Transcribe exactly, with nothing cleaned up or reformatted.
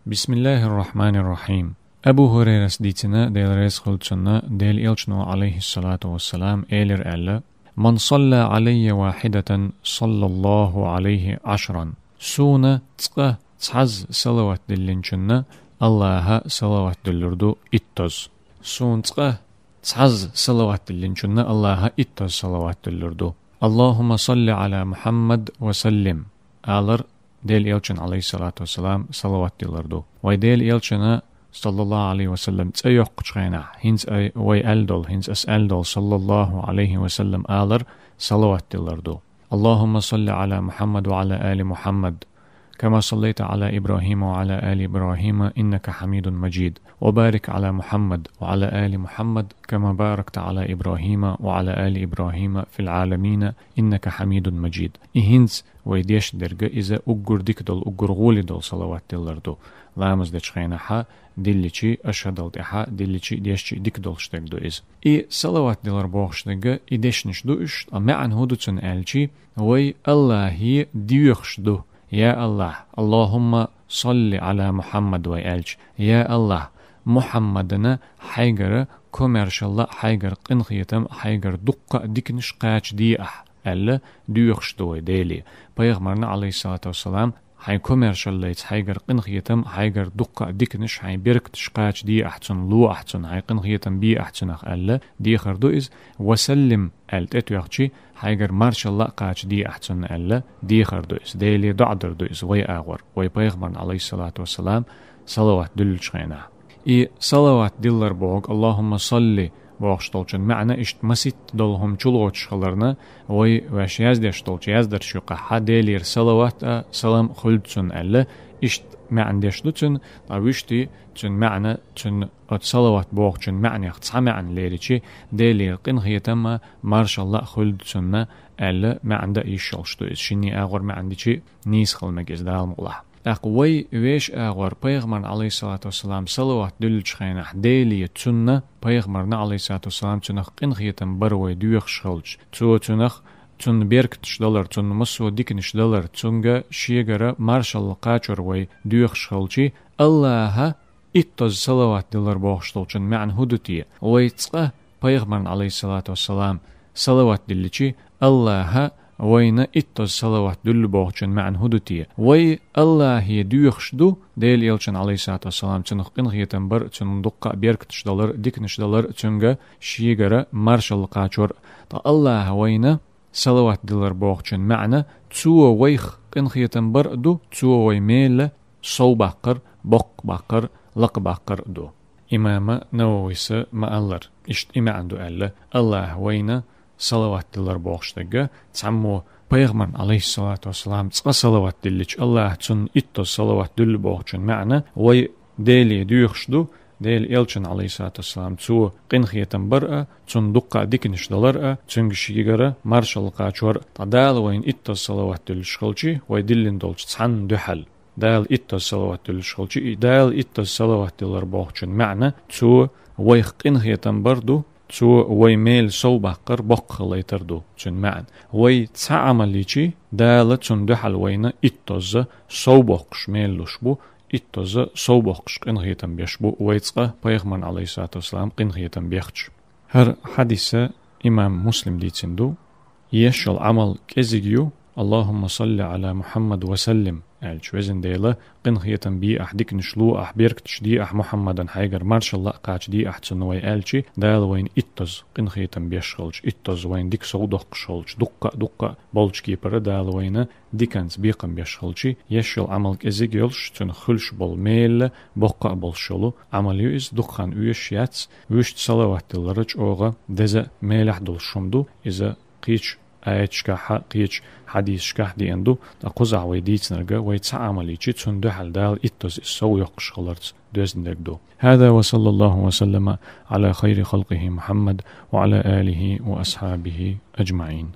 بسم الله الرحمن الرحيم. Абу Хурайрас дийцина, Дела реза хуьлда цунна, Дела элчано, алейхиссалату вассалам, элира аьлла: «من صلى علي واحدة صلى الله عليه عشرا». Суна цкъа цхьазза салават диллинчунна Аллаха салават диллур ду иттазза. Суна цкъа цхьазза салават диллинчунна Аллаха иттазза салават диллур ду. «اللهم صل على محمد وسلم», алар Дела элчана, алейхиссалату вассалам, салават диллар ду. Вай Дела элчана, саллаллаху алейхи ва саллам, цӀи йоккхачу хенахь, хӀинца ай, вай аьлла долу, хӀинца ас аьлла долу, саллаллаху алейхи ва саллам, алар салават диллар ду. «اللهم صل على محمد وعلى آل محمد كما صليت على إبراهيم وعلى آل إبراهيم إنك حميد مجيد، وبارك على محمد وعلى آل محمد كما باركت على إبراهيم وعلى آل إبراهيم في العالمين إنك حميد مجيد». И хӀинца вай деш дерг иза уггар дика долу, уггар гӀоли долу салават диллар ду. Ламаз дечу хенахьа дилличи, ашхадал тӀаьхьа дилличи, дешчи дика долуш дерг ду иза. И салават диллар бохуш дерг и дешнаш ду уьш, ткъа маьӀна хӀун ду цуьнан аьлчи, вай Аллахе доьхуш ду: «Я Аллах, اللهم صل على محمد», вай аьлча, «Я Аллах, Мухьаммадана хьайгара комаьршалла а, хьайгара къинхетам а, хьайгара дуккха а диканаш кхачаде ахь», аьлла, доьхуш ду вай Деле. Пайхамарна, алейхиссалату вассалам, хьайн комаьршаллица хьайгара къинхетам, хьайгара дуккха а диканаш, хьайн беркаташ кхачаде ахь цунна, ло ахь цунна, хьайн къинхетам бе ахь цунах аьлла, дехар ду иза. «Ва саллим» аьлла тӀетоьхчи, хьайгара маршалла а кхачаде ахь цунна аьлла, дехар ду иза. Деле доӀа дар ду иза вай агӀор, вай пайхамарна, алейхиссалату вассалам, салават дуьллучу хенахь. И салават диллар бохург, «Аллахумма салли» бохуш долчун маьӀна иштта масийтта долу хӀума чулоцуш хиларна, вай ваьш яздеш долчу яздарш юкъахь Делера салават а, салам а хуьлда цунна аьлла, иштта маьӀна деш ду цуьнан, ткъа вуьшта цуьнан маьӀна, цуьнан оцу салават бохучун маьӀнех цхьа маьӀна леричи, Делера къинхетам а, маршалла а хуьлда цунна аьлла, маьӀна дан йиш йолуш ду иза. Шинне агӀор маьӀна дичи нийса хила мега иза Дала мукъалахь. ТӀаккха вай вешан агӀор пайхамарна, алейхиссалату вассалам, салават дуьллучу хенахь, Деле цунна, пайхамарна, алейхиссалату вассалам, цунах къинхетам бар вай доьхуш хилча, цо цунах, цунна беркаташ далар, цунна массо а диканаш далар, цуьнга шегара маршалла кхачор вай доьхуш хилчи, Аллаха иттазза салават диллар бохуш долчун маьӀна хӀун ду те? Вай цкъа пайхамарна, алейхиссалату вассалам, салават дилличи, Аллаха вайна иттазза салават дуьллу бохучун маьӀна хӀун ду те? Вай Аллахе доьхуш ду, Делан элчанна, алейхиссалату вассалам, цунах къинхетам бар, цунна дуккха а беркаташ далар, диканаш далар, цуьнга шегара маршалла кхачор. Ткъа Аллаха вайна салават диллар бохучун маьӀна, цо вайх къинхетам бар а ду, цо вай мел совбаккхар, боккхабаккхар, лакхабаккхар а ду. Имама Нававис ма-аллара, иштта и маьӀна ду аьлла, Аллаха вайна салават диллар бохуш дерг, цхьаммо пайхамарна, алейхиссалату вассалам, цкъа салават диллича, Аллаха цунна иттазза салават дуьллу бохучун маьӀна, вай Деле доьхуш ду, Делан элчанна, алейхиссалату вассалам, цо къинхетам бар а, цунна дуккха а диканаш далар а, цуьнга шегара маршалла кхачор а. Ткъа Дала вайна иттазза салават дуьллуш хилчи, вай диллина долчу цхьанна дуьхьал, Дала иттазза салават дуьллуш хилчи, и Дала иттазза салават диллар бохучун маьӀна, цо вайх къинхетам бар ду, цо вай мел совбаккхар, боккха хилийтар ду цуьнан маьӀна. Вай цхьа Ӏамал йичи, Дала цунна дуьхьал вайна иттазза совбоккхуш мел луш бу, иттазза совбоккхуш къинхетам беш бу вай цкъа пайхамарна, алейхиссалату вассалам, къинхетам бехча. ХӀара хьадис имам Муслима дийцина ду. Еш йолу Ӏамал кӀезиг ю, «Аллахумма салли Ӏала Мухьаммад ва саллим» аьлча, везан Дела, къинхетам бе ахь, диканаш ло ахь, беркаташ де ахь Мухьаммадан, хьайгара маршалла а кхачаде ахь цунна вай аьлчи, Дала вайна иттазза къинхетам беш хилча, иттазза вайна дика совдоккхуш хилча, дуккха а, дуккха а болчу кепара Дала вайна диканца бекхам беш хилчи, еш йолу Ӏамал кӀезиг йолуш, цуьнан хуьлуш болу мел боккха а болуш йолу Ӏамал ю иза, дукха хан оьшуш яц, вуьшта салават диллар чӀогӀа деза, мелехь долуш хӀума ду, иза кхечу аяташкахь а, кхечу хьадисашкахь а деана ду, ткъа кхузахь вай дийцинарг, вай цхьа Ӏамал йичи, цунна дуьхьал Дала иттазза иза совйоккхуш хиларца доьзна дерг ду. هذا وصلى الله وسلم على خير خلقه محمد وعلى آله وأصحابه أجمعين.